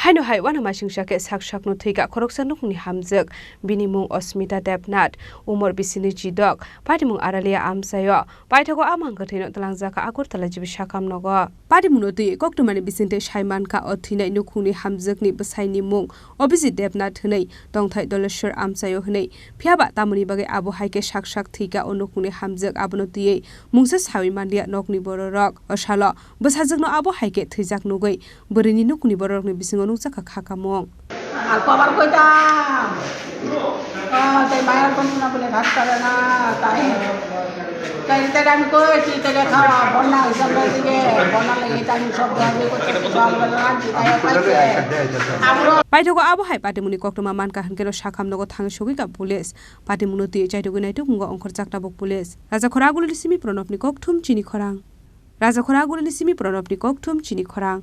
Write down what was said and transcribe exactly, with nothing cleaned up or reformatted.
Haino hai uanamasingcha khe sak sakno thwikha khoroksa nukhungni hamjwk. Bini mung Osmita Debnath, umor bisini chidok, patimung Aralia amchaio. Paithago a mang kwthwino twlangjakha Agartala G B sakam nogo. Patimungno twi koktwmani bisingtwi sai mankha o thwinai nukhungni hamjwkni bwsaini mung Abhijit Debnath hwnwi, tongthai Doleshwar amchaio hwnwi. Phiyaba tamoni bagwi abo hai khe sak sak thwikha o nukhungni hamjwk, abono twiwi mungsa sawi manliya nokni bororok. O salo bwsajwkno abo hai khe thwijak nugwi bwrwini nukhungni bororokni bisingo nukjakha kha kamung. আর কবার কইতাম? ও, তাই মায়ের কোন না বলে ভাত করে না, তাই। তাই তাই আমি কই, তুই তাহলে খাওয়া, বন্যা হিসাব দিকে, বন্যা লাগে, তাই আমি সব ধোয়াধুয়ি করতে, সকালবেলা রাখছি, তাই আর পাইছে। আমরা Paithago abo hai patimungni koktwma mankha hwnkhe no sakam nogo thangwi sogwikha police. Patimungno twi chaitugwi naitukmungo ongkhorjak tabuk police. Rajakhora Agulini simi Pranobni kokthum chini khorang. Rajakhora Agulini simi Pranobni kokthum chini khorang.